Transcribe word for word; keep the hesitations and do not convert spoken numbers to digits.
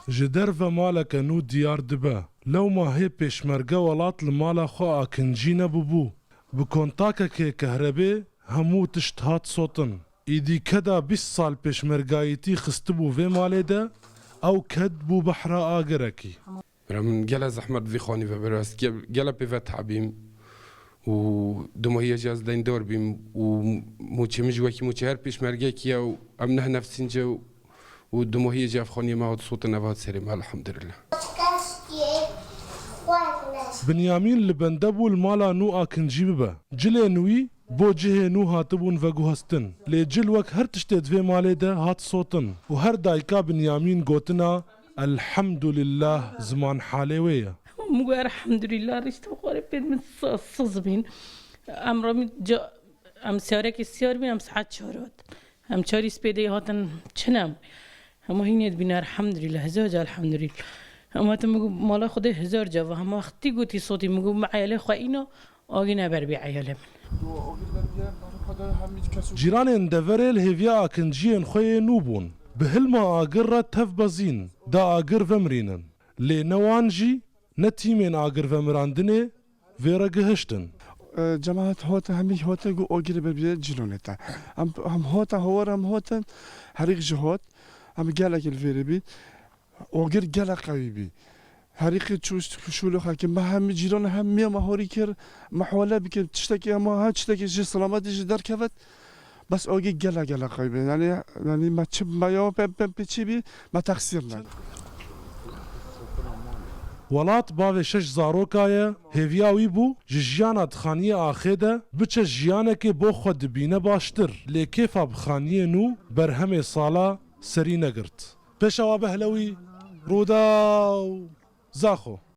Ji derve maleke nû diyar dibe. Lewma hê pêşmerge welat li mala xwe akincî nebûbû. Bi kontakekê kehrebê hemû tişt hat sotin. Îdî keda bîst sal pêşmergayîtî xistibû vê malê de, ew ked bû behra agirekî. Bira min gele zehmet vî xanî ve bira ez ge-, gele pê ve te'bîm û dumahiye jî ez deyndar bîm û mûçê min jî wekî mûçê her pêşmergekî ye û em neh nefsînce û û dumahiye jî ev xaniyê me hat sotin ev hat serê me elhamdulillah. Binyamîn li bende bû li mala nû akincî bibe. Cilên wî bo cihê nû hatibûn veguhestin. Lê cil wek her tiştê di vê malê de hat sotin û her dayika Binyamîn gotina Elhamdulillah ziman halê wê ye. Min got, "Elhamdulillah, rîşta xwe rê pê min sa-, siz bîn." Em re min ca-, em sarekê siyar bîn, em saet çar hat. Em çarî spêdeyê hatin çinem. Hema hînê dibîne, elhamdulillah, hezar ca elhamdulillah. Hema tu min got, mala Xwedê hezar ca ve. Hema wextî gotî sotî, min got, "Min eyalê xwe îna, agî neber bî eyalê min." Cîranên deverê li hêviya akinciyên xwe yê nû bûn. Bi hilma agir re tev bezîn, da agir vemirînin. Lê ne wan jî, ne tîmên agirvemirandinê vê re gihiştin. E, cemaat hot, hemî hot, got, "Ogirê bibîne cilonê te." Em, em hot, hawar em hot, herîk jî hot. Em gelek li vêrê bî. Ogir gelek qewî bî. Herîkê çû şûlixekî me hemî cîran hemî me horî kir, me hole bikir, tiştekî hema her tiştekî ji selametî jî derkevit. Bes ogî gele gele qewî bî. Yanî, yanî me çi, me ya pem pem pê çi bî, me texsîr ne. Welat bavê şeş zaroka ye, hêviya wî bû, ji jiyana di xaniyê axê de biçe jiyanekê bo xwe dibîne baştir, lê kêfa bi xaniyê nû berhemê sala serî negirt. Pêşewa Behlewî, Rûdaw, Zaxo.